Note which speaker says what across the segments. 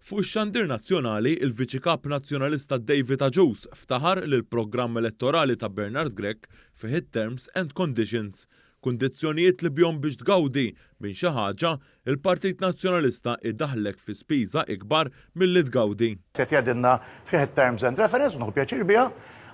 Speaker 1: Fuq ix-xandir nazzjonali, il-Viċi Kap Nazzjonalista David Agius ftaħar li l-programm elettorali ta' Bernard Grech fih it-terms and conditions, kundizzjonijiet li bihom biex tgawdi minn xi ħaġa, il-Partit Nazzjonalista idaħħlek fi spiża ikbar milli tgawdi.
Speaker 2: Qed jgħidilna fih it-terms and reference u nieħu pjaċir biha,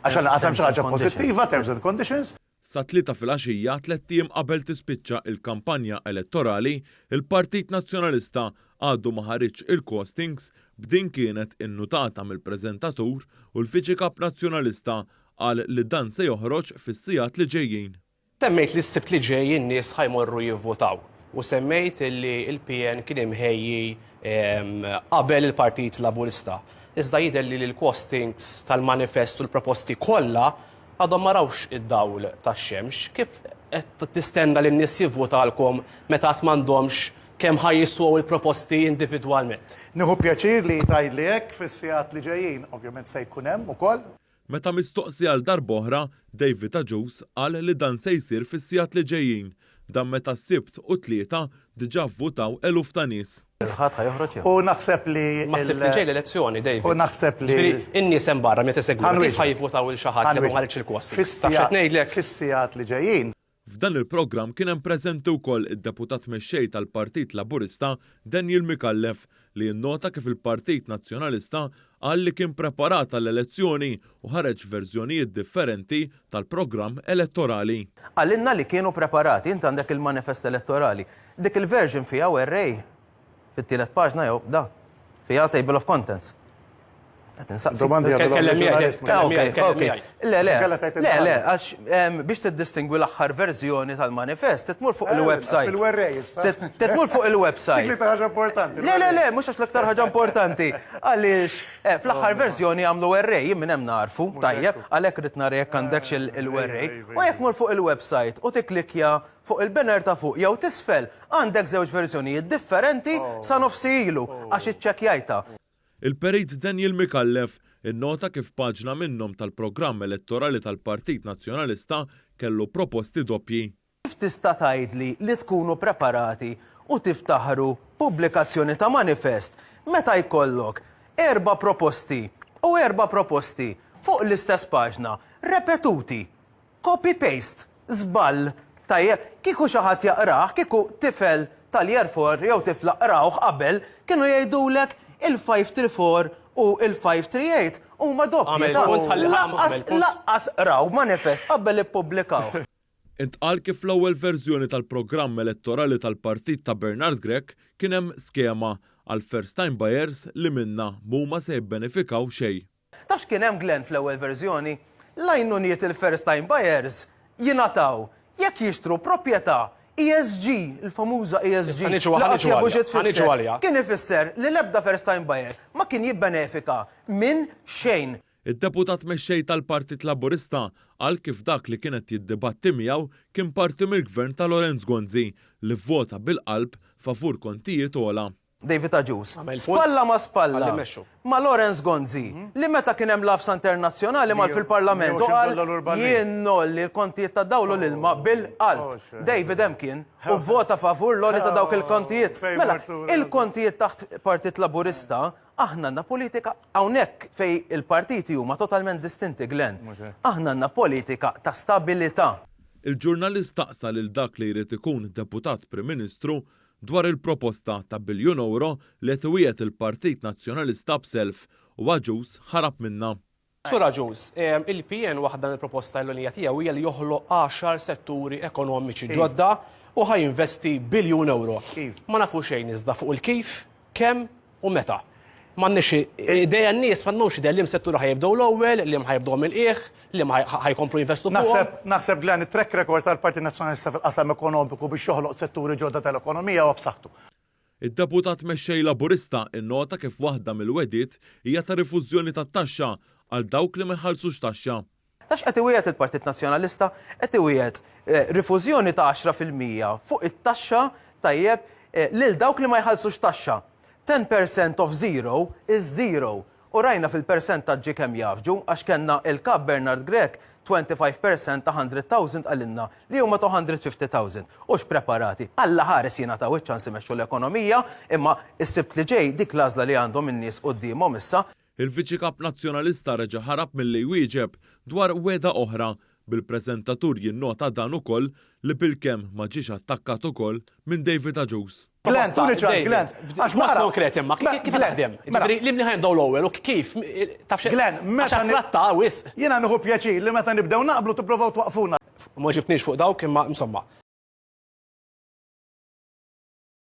Speaker 2: għax għall-inqas hemm xi ħaġa pożittiva, terms and conditions.
Speaker 1: Sat-Tlieta filgħaxija, tlett ijiem qabel tispiċċa il-kampanja elettorali, il-Partit Nazzjonalista għadu ma ħariġx il-costings b'din kienet innutata mill-preżentatur u l-Viċi Kap Nazzjonalista qal li dan se joħroġ fis-sigħat li ġejjin.
Speaker 3: Semmejt li s-Sibt li ġej in-nies ħa jmorru jivvutaw u semmejt li l-PN kien imħejji qabel il-Partit Laburista. Iżda jidher li l-costings tal-manifest u l-proposti kollha Għadhom ma rawx id-dawl tax-xemx. Kif qed tistenna li n-nies jivvutalkom meta għad m'għandhomx kemm ħa jiswew il-proposti individwalment?
Speaker 2: Nieħu pjaċir li tgħidli hekk, fis-sigħat li ġejjin ovvjament se jkun hemm ukoll.
Speaker 1: Meta mistoqsi għal darb'oħra, David Agius qal li dan se jsir fis-sigħat li ġejjin. Dan meta s-Sibt u t-Tlieta diġà vvutaw eluf ta' nies.
Speaker 4: Il-Ħadd ħa joħroġ jew?
Speaker 2: U naħseb li.
Speaker 3: Ma s-Sibt li ġej l-elezzjoni, David.
Speaker 2: U naħseb li.
Speaker 3: Ġifieri, in-nies hemm barra meta jsegwuna kif ħa jivvutaw lil xi ħadd li ma ħariġx il-costings? Taf x'qed ngħidlek?
Speaker 2: Fis-sigħat li ġejjin.
Speaker 1: F'dan il-programm kien hemm preżenti wkoll id-Deputat Mexxej tal-Partit Laburista Daniel Micallef li innota kif il-Partit Nazzjonalista qal li kien preparat għall-elezzjoni u ħareġ verżjonijiet differenti tal-programm elettorali.
Speaker 4: Qalilna li kienu preparati, int għandek il-manifest elettorali. Dik il-version fiha werrej fit-tielet paġna jew da, fiha table of contents. Qed insaqsi.
Speaker 2: Domandi għal
Speaker 3: Tkellem miegħi, tkellem miegħi, tkellem miegħi.
Speaker 4: Le, le, le, le, għax biex tiddistingwi l-aħħar verżjoni tal-manifest, tmur fuq il-website.
Speaker 2: Fil-werrej issa.
Speaker 4: Tmur fuq il-website.
Speaker 2: Dik l-iktar ħaġa importanti.
Speaker 4: Le, le, le, mhux għax l-iktar ħaġa importanti. Għaliex fl-aħħar verżjoni għamlu werrej, jien minn hemm narfu, tajjeb, għalhekk ridt nara jekk għandekx il-werrej. U jekk tmur fuq il-website u tikklikkja fuq il-banner ta' fuq jew t'isfel, għandek żewġ verżjonijiet differenti sa nofs ilu, għax iċċekkjajtha.
Speaker 1: Il-Perit Daniel Micallef innota kif paġna minnhom tal-programm elettorali tal-Partit Nazzjonalista kellu proposti doppji.
Speaker 4: Kif tista' tgħidli li tkunu preparati u tiftaħru b'pubblikazzjoni ta' manifest meta jkollok erba' proposti u erba' proposti fuq l-istess paġna repetuti Copy paste. Żball. Tajjeb, kieku xi ħadd jaqrah, kieku tifel tal-year four jew tifla qrawh qabel, kienu jgħidulek il-534 u il-538 huma doppji ta' lanqas lanqas qraw manifest qabel ippubblikawh.
Speaker 1: Intqal kif fl-ewwel verżjoni tal-programm elettorali tal-partit ta' Bernard Grech kien hemm skema għal first time buyers li minnha m'huma se jibbenefikaw xejn.
Speaker 4: Taf x'kien hemm Glenn fl-ewwel verżjoni? L-għajnuniet il-first time buyers jingħataw jekk jixtru proprjetà ESG, il-famuża ESG, li qas jafu xi tfisser, kien ifisser li l-ebda first time buyer ma kien jibbenefika minn xejn.
Speaker 1: Id-Deputat Mexxej tal-Partit Laburista qal kif dak li kien qed jiddibatti miegħu kien parti mill-Gvern ta' Lawrence Gonzi li vvota bil-qalb favur kontijiet ogħla.
Speaker 4: David Agius, spalla ma' spalla ma' Lawrence Gonzi, li meta kien hemm l-għafsa internazzjonali mar fil-Parlament u qal jien ngħolli l-kontijiet tad-dawl u l-ilma bil-qalb. David hemm kien u vvota favur l-għoli ta' dawk il-kontijiet. Mela, il-kontijiet taħt Partit Laburista, aħna għandna politika hawnhekk fejn il-partiti huma totalment distinti, Glenn. Aħna għandna politika ta' stabilità.
Speaker 1: Il-ġurnalist staqsa lil dak li jrid ikun Deputat Prim Ministru dwar il-proposta ta' biljun ewro li qed iwiegħed il-Partit Nazzjonalista b'self u Agius ħarab minnha.
Speaker 3: Sur Agius, il-PN waħda mill-proposta ewlenija tiegħu hija li joħloq għaxar setturi ekonomiċi ġodda u ħa jinvesti biljun ewro. Ma nafu xejn iżda fuq il-kif, kemm U meta? M'għandniex idea n-nies m'għandhomx idea liem settur ħa jibdew l-ewwel, liem ħa jibdew mill-qiegħ, liem ħa jkomplu jinvestu fuqhom.
Speaker 2: Naħseb, naħseb Glenn, it-track record tal-Partit Nazzjonalista fil-qasam ekonomiku biex joħloq setturi ġodda tal-ekonomija huwa b'saħħtu.
Speaker 1: Id-Deputat Mexxej Laburista nnota kif waħda mill-wegħdiet hija ta' rifużjoni tat-taxxa għal dawk li ma jħallsux taxxa.
Speaker 4: Taf x'qed iwiegħed il-Partit Nazzjonalista? Qed iwiegħed rifużjoni ta' 10% fuq it-taxxa, tajjeb, lil dawk li ma jħallsux taxxa. 10% of zero is zero. U rajna fil-persentaġġi kemm jgħaffġu għax kellna il-Kap Bernard Grech 25% ta' 100,000 qalilna li huma 250,000. Hux preparati. Alla ħares jingħataw iċ-ċans imexxu l-ekonomija, imma s-Sibt li ġej dik l-għażla li għandhom in-nies quddiemhom issa.
Speaker 1: Il-Viċi Kap Nazzjonalista reġa' ħarab milli jwieġeb dwar wegħda oħra, bil-preżentatur jinnota dan ukoll li bilkemm ma ġiex attakkat ukoll minn David Agius.
Speaker 2: Glenn, tuni ċans, Glenn.
Speaker 3: Għax mod konkret imma, kif taħdem?
Speaker 2: Mela.
Speaker 3: Ġifieri, li mli ħajndaw l-ewwel u kif, taf xi.
Speaker 2: Glenn, meta.
Speaker 3: Għax astratta wisq.
Speaker 2: Jiena nieħu pjaċir li meta nibdew naqblu tipprovaw twaqqfuna.
Speaker 3: Ma ġibtniex fuq dawk imma insomma.